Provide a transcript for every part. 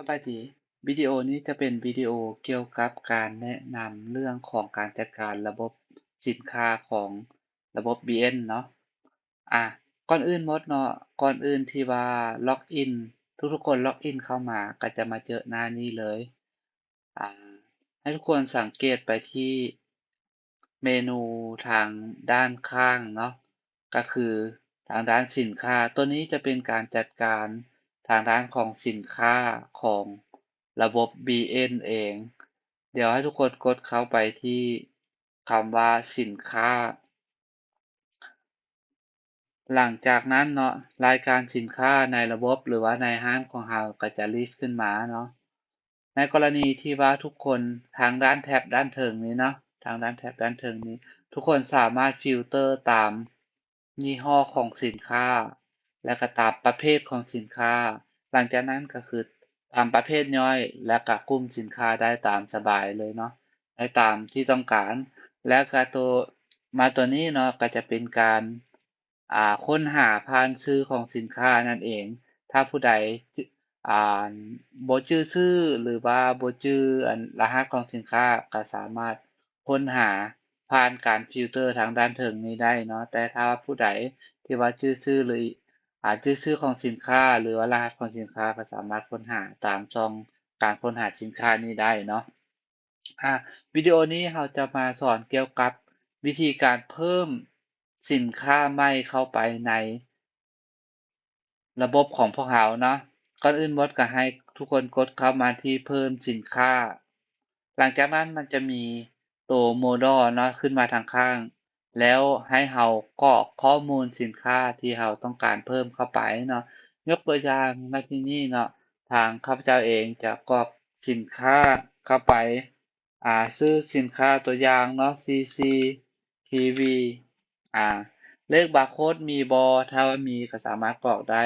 ສະບາຍດີ. ວິດີໂອນີ້ຈະເປັນວິດີໂອກ່ຽວກັບການແນະນຳເລື່ອງຂອງການຈັດການລະບົບສິນຄ້າຂອງລະບົບ BN ເນາະ. ອາ ກ່ອນອື່ນໝົດເນາະ, ກ່ອນອື່ນທີ່ວ່າລັອກອິນ, ທຸກໆຄົນລັອກອິນເຂົ້າມາ ກໍຈະມາເຈີໜ້ານີ້ເລີຍ. ອາ ໃຫ້ທຸກຄົນສັງເກດໄປທີ່ເມນູທາງດ້ານຂ້າງເນາະ, ກໍຄືທາງດ້ານສິນຄ້າ. ຕົວນີ້ຈະເປັນການຈັດການທາງດ້ານຂອງສິນຄ້າຂອງລະບົບ BN ເອງ. ດຽວໃຫ້ທຸກຄົນກົດເຂົ້າໄປທີ່ຄຳວ່າສິນຄ້າ. ຫຼັງຈາກນັ້ນເນາະ, ລາຍການສິນຄ້າໃນລະບົບ ຫຼືວ່າໃນຮ້ານຂອງເຮົາກໍຈະລິດຂຶ້ນມາເນາະ. ໃນກໍລະນີທີ່ວ່າທຸກຄົນ ທາງດ້ານແທັບດ້ານເທິງນີ້ເນາະ, ທາງດ້ານແທັບດ້ານເທິງນີ້ ທຸກຄົນສາມາດຟິວເຕີຕາມຍີ່ຫໍ້ຂອງສິນຄ້າ ແລະກໍຕາມປະເພດຂອງສິນຄ້າ. ຫຼັງຈາກນັ້ນກໍຄືຕາມປະເພດຍ່ອຍ ແລະກໍກຸ່ມສິນຄ້າໄດ້ຕາມສະບາຍເລີຍເນາະ, ໄດ້ຕາມທີ່ຕ້ອງການ. ແລະກໍໂຕ ມາຕົວນີ້ເນາະ ກໍຈະເປັນການ ອ່າ ຄົ້ນຫາຜ່ານຊື່ຂອງສິນຄ້ານັ້ນເອງ. ຖ້າຜູ້ໃດ ອ່າ ບໍ່ຈື່ຊື່ ຫຼືວ່າບໍ່ຈື່ອັນລະຫັດຂອງສິນຄ້າ ກໍສາມາດຄົ້ນຫາຜ່ານການຟິວເຕີທາງດ້ານເທິງນີ້ໄດ້ເນາະ. ແຕ່ຖ້າຜູ້ໃດທີ່ວ່າຈື່ຊື່ ຫຼື ອ່າ ຈື່ຊື່ຂອງສິນຄ້າ ຫຼືວ່າລະຫັດຂອງສິນຄ້າ ກໍສາມາດຄົ້ນຫາຕາມຊ່ອງການຄົ້ນຫາສິນຄ້ານີ້ໄດ້ເນາະ. ອາ ວິດີໂອນີ້ເຮົາຈະມາສອນກ່ຽວກັບວິທີການເພີ່ມສິນຄ້າໃໝ່ເຂົ້າໄປໃນລະບົບຂອງພວກເຮົາເນາະ. ກ່ອນອື່ນໝົດກໍໃຫ້ທຸກຄົນກົດເຂົ້າມາທີ່ເພີ່ມສິນຄ້າ. ຫຼັງຈາກນັ້ນມັນຈະມີໂຕໂມດູລເນາະ ຂຶ້ນມາທາງຂ້າງ. ແລ້ວໃຫ້ເຮົາກອກຂໍ້ມູນສິນຄ້າທີ່ເຮົາຕ້ອງການເພີ່ມເຂົ້າໄປເນາະ. ຍົກຕົວຢ່າງໃນທີ່ນີ້ເນາະ, ທາງຂ້າພະເຈົ້າເອງຈະກອກສິນຄ້າເຂົ້າໄປ, ອາ, ຊື່ສິນຄ້າຕົວຢ່າງເນາະ, ຊີຊີທີວີ ອາ, ເລກບາໂຄດມີບໍ່? ຖ້າວ່າມີກໍສາມາດກອກໄດ້.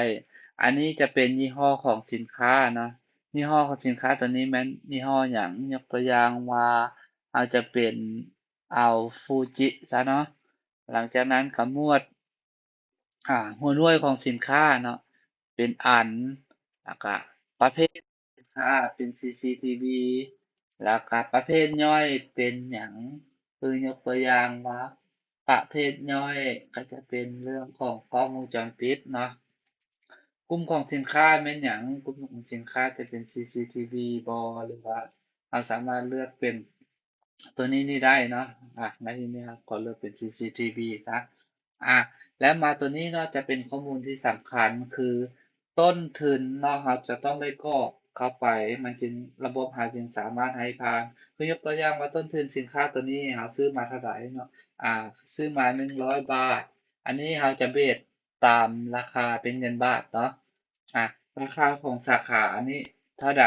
ອັນນີ້ຈະເປັນຍີ່ຫໍ້ຂອງສິນຄ້າເນາະ. ຍີ່ຫໍ້ຂອງສິນຄ້າຕົວນີ້ແມ່ນຍີ່ຫໍ້ຫຍັງ? ຍົກຕົວຢ່າງວ່າ ເຮົາຈະເປັນ ເອົາຟູຈິຊະເນາະ. ຫຼັງຈາກນັ້ນກໍໝວດ ອາ ຫົວໜ່ວຍຂອງສິນຄ້າເນາະ ເປັນອັນ, ແລ້ວກະປະເພດສິນຄ້າເປັນຊີຊີທີວີ ແລ້ວກະປະເພດຍ່ອຍເປັນຫຍັງ? ຄືຍົກຕົວຢ່າງວ່າ ປະເພດຍ່ອຍກໍຈະເປັນເລື່ອງຂອງກ້ອງວົງຈອນປິດເນາະ. ກຸ່ມຂອງສິນຄ້າແມ່ນຫຍັງ? ກຸ່ມຂອງສິນຄ້າຈະເປັນຊີຊີທີວີບໍ ຫຼືວ່າເຮົາສາມາດເລືອກເປັນ ຕົວນີ້ນີ້ໄດ້ເນາະ. ອາ ໃນທີ່ນີ້ເຮົາຂໍເລືອກເປັນຊີຊີທີວີຊະ. ອາ ແລ້ວມາຕົວນີ້ເນາະ ຈະເປັນຂໍ້ມູນທີ່ສຳຄັນ ຄືຕົ້ນທຶນເນາະ ເຮົາຈະຕ້ອງໄດ້ກອກເຂົ້າໄປ ມັນຈຶ່ງ ລະບົບເຮົາຈຶ່ງສາມາດໃຫ້ຜ່ານ. ຄືຍົກຕົວຢ່າງວ່າຕົ້ນທຶນສິນຄ້າຕົວນີ້ເຮົາຊື້ມາເທົ່າໃດເນາະ, ອາ ຊື້ມາໜຶ່ງຮ້ອຍບາດ. ອັນນີ້ເຮົາຈະເບສ ຕາມລາຄາເປັນເງິນບາດເນາະ. ອາ ລາຄາຂອງສາຂາອັນນີ້ເທົ່າໃດ?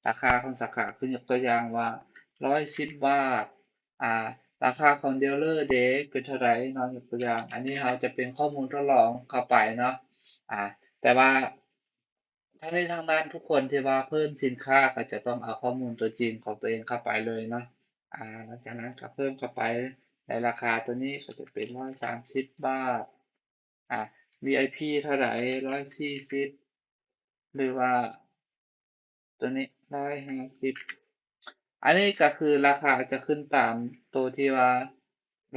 ລາຄາຂອງສາຂາ ຄືຍົກຕົວຢ່າງວ່າ ຮ້ອຍສິບບາດ. ອາ ລາຄາຂອງດີລເລີເດ ເປັນເທົ່າໃດເນາະ? ຍົກຕົວຢ່າງ ອັນນີ້ເຮົາຈະເປັນຂໍ້ມູນທົດລອງເຂົ້າໄປເນາະ. ອາ ແຕ່ວ່າທັງນີ້ທັງນັ້ນ ທຸກຄົນທີ່ວ່າເພີ່ມສິນຄ້າ ກໍຈະຕ້ອງເອົາຂໍ້ມູນຕົວຈິງຂອງຕົວເອງເຂົ້າໄປເລີຍເນາະ. ອາ ຫຼັງຈາກນັ້ນກໍເພີ່ມເຂົ້າໄປ ໃນລາຄາຕົວນີ້ກໍຈະເປັນຮ້ອຍສາມສິບບາດ. ອາ ວີໄອພີເທົ່າໃດ? ຮ້ອຍສີ່ສິບ ຫຼືວ່າຕົວນີ້ ຮ້ອຍຫ້າສິບ. ອັນນີ້ກໍຄືລາຄາຈະຂຶ້ນຕາມໂຕທີ່ວ່າ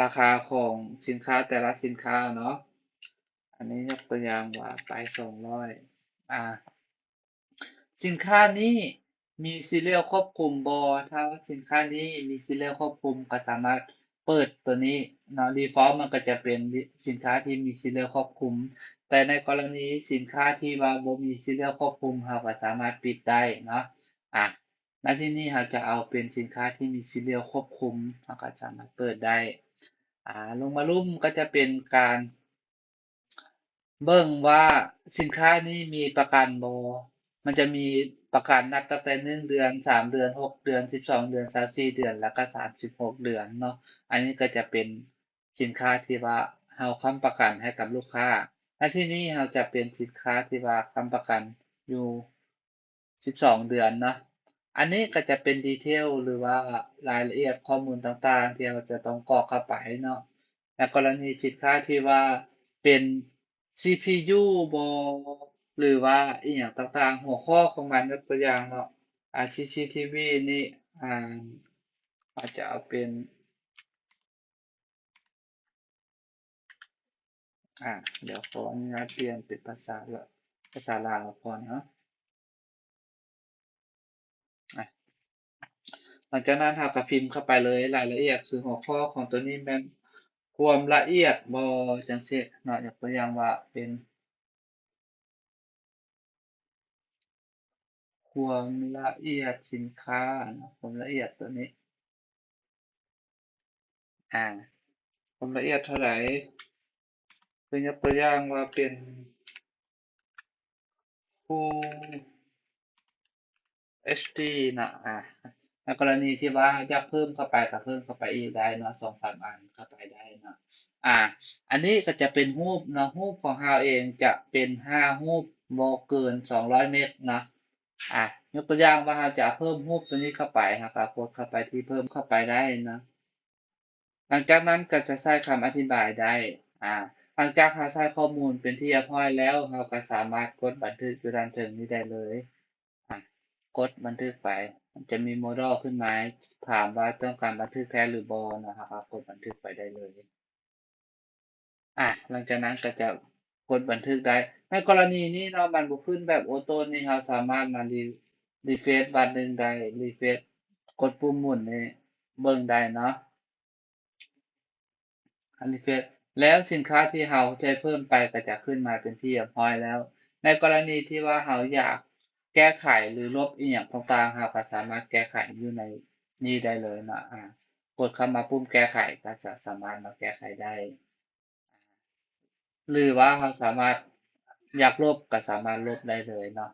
ລາຄາຂອງສິນຄ້າແຕ່ລະສິນຄ້າເນາະ. ອັນນີ້ຍົກຕົວຢ່າງວ່າໄປສອງຮ້ອຍ. ອາ ສິນຄ້ານີ້ມີຊີຣຽວຄວບຄຸມບໍ່? ຖ້າວ່າສິນຄ້ານີ້ມີຊີຣຽວຄວບຄຸມ ກໍສາມາດເປີດຕົວນີ້ເນາະ. ດີຟອລມັນກໍຈະເປັນສິນຄ້າທີ່ມີຊີຣຽວຄວບຄຸມ, ແຕ່ໃນກໍລະນີສິນຄ້າທີ່ວ່າບໍ່ມີຊີຣຽວຄວບຄຸມ ເຮົາກໍສາມາດປິດໄດ້ເນາະ. ອາ ໃນທີ່ນີ້ເຮົາຈະເອົາເປັນສິນຄ້າທີ່ມີຊີຣຽວຄວບຄຸມ ເຮົາກໍສາມາດເປີດໄດ້. ອາ ລົງມາລຸ່ມກໍຈະເປັນການ ເບິ່ງວ່າສິນຄ້ານີ້ມີປະກັນບໍ່? ມັນຈະມີປະກັນນັບຕັ້ງແຕ່ໜຶ່ງເດືອນ, ສາມເດືອນ, ຫົກເດືອນ, ສິບສອງເດືອນ, ຊາວສີ່ເດືອນ ແລ້ວກໍສາມສິບຫົກເດືອນເນາະ. ອັນນີ້ກໍຈະເປັນສິນຄ້າທີ່ວ່າເຮົາຄ້ຳປະກັນໃຫ້ກັບລູກຄ້າ. ໃນທີ່ນີ້ເຮົາຈະເປັນສິນຄ້າທີ່ວ່າຄ້ຳປະກັນຢູ່ ສິບສອງເດືອນເນາະ. ອັນນີ້ກໍຈະເປັນດີເທວ ຫຼືວ່າລາຍລະອຽດຂໍ້ມູນຕ່າງໆ ທີ່ເຮົາຈະຕ້ອງກອກເຂົ້າໄປເນາະ. ໃນກໍລະນີສິນຄ້າທີ່ວ່າເປັນຊີພີຢູບໍ ຫຼືວ່າອີ່ຫຍັງຕ່າງໆ ຫົວຂໍ້ຂອງມັນ ຍົກຕົວຢ່າງເນາະ ອາ ຊີຊີທີວີນີ້ ອາ ອາດຈະເອົາເປັນ ອາ ດຽວຂໍອະນຸຍາດປ່ຽນເປັນພາສາລາ ພາສາລາວກ່ອນເນາະ. ອາ ຫຼັງຈາກນັ້ນເຮົາກໍພິມເຂົ້າໄປເລີຍ ລາຍລະອຽດ ຄືຫົວຂໍ້ຂອງຕົວນີ້ແມ່ນຄວາມລະອຽດບໍ່ ຈັ່ງຊີ້ເນາະ. ຍົກຕົວຢ່າງວ່າເປັນ ຄວາມລະອຽດສິນຄ້າເນາະ ຄວາມລະອຽດຕົວນີ້ ອາ ຄວາມລະອຽດເທົ່າໃດ ຄືຍົກຕົວຢ່າງວ່າເປັນ Full ເອັດດີ ເນາະ ອາ ໃນກໍລະນີທີ່ວ່າເຮົາຢາກເພີ່ມເຂົ້າໄປ ກໍເພີ່ມເຂົ້າໄປອີກໄດ້ເນາະ ສອງສາມອັນເຂົ້າໄປໄດ້ເນາະ. ອາ ອັນນີ້ກໍຈະເປັນຮູບເນາະ ຮູບຂອງເຮົາເອງຈະເປັນຫ້າຮູບ ບໍ່ເກີນສອງຮ້ອຍເມັກເນາະ. ອາ ຍົກຕົວຢ່າງວ່າເຮົາຈະເພີ່ມຮູບຕົວນີ້ເຂົ້າໄປ ເຮົາກໍກົດເຂົ້າໄປທີ່ເພີ່ມເຂົ້າໄປໄດ້ເນາະ. ຫຼັງຈາກນັ້ນກໍຈະໃສ່ຄຳອະທິບາຍໄດ້. ອາ ຫຼັງຈາກເຮົາໃສ່ຂໍ້ມູນເປັນທີ່ຮຽບຮ້ອຍແລ້ວ ເຮົາກໍສາມາດກົດບັນທຶກຢູ່ດ້ານເທິງນີ້ໄດ້ເລີຍ. ອາ ກົດບັນທຶກໄປ ມັນຈະມີໂມດູລຂຶ້ນມາ ຖາມວ່າຕ້ອງການບັນທຶກແທ້ຫຼືບໍ່ເນາະ ເຮົາກໍກົດບັນທຶກໄປໄດ້ເລີຍ. ອາ ຫຼັງຈາກນັ້ນກໍຈະກົດບັນທຶກໄດ້. ໃນກໍລະນີນີ້ເນາະ ມັນບໍ່ຂຶ້ນແບບໂອໂຕ້ນີ້ ເຮົາສາມາດມາຣີ ຣີເຟຣຊບາດໜຶ່ງໄດ້ ຣີເຟຣຊ ກົດປຸ່ມໝູນນີ້ເບິ່ງໄດ້ເນາະ. ອັນນີ້ເຟດ ແລ້ວສິນຄ້າທີ່ເຮົາໄດ້ເພີ່ມໄປກໍຈະຂຶ້ນມາເປັນທີ່ຮຽບຮ້ອຍແລ້ວ. ໃນກໍລະນີທີ່ວ່າເຮົາຢາກແກ້ໄຂ ຫຼື ລົບອີ່ຫຍັງຕ່າງໆ ເຮົາກໍສາມາດແກ້ໄຂຢູ່ໃນນີ້ໄດ້ເລີຍເນາະ. ອາ ກົດເຂົ້າມາປຸ່ມແກ້ໄຂ ກໍຈະສາມາດມາແກ້ໄຂໄດ້ ຫຼືວ່າເຮົາສາມາດ ຢາກລົບກໍສາມາດລົບໄດ້ເລີຍເນາະ.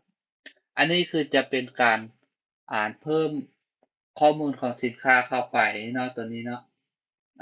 ອັນນີ້ຄືຈະເປັນການ ອາ ເພີ່ມຂໍ້ມູນຂອງສິນຄ້າເຂົ້າໄປເນາະ ຕົວນີ້ເນາະ.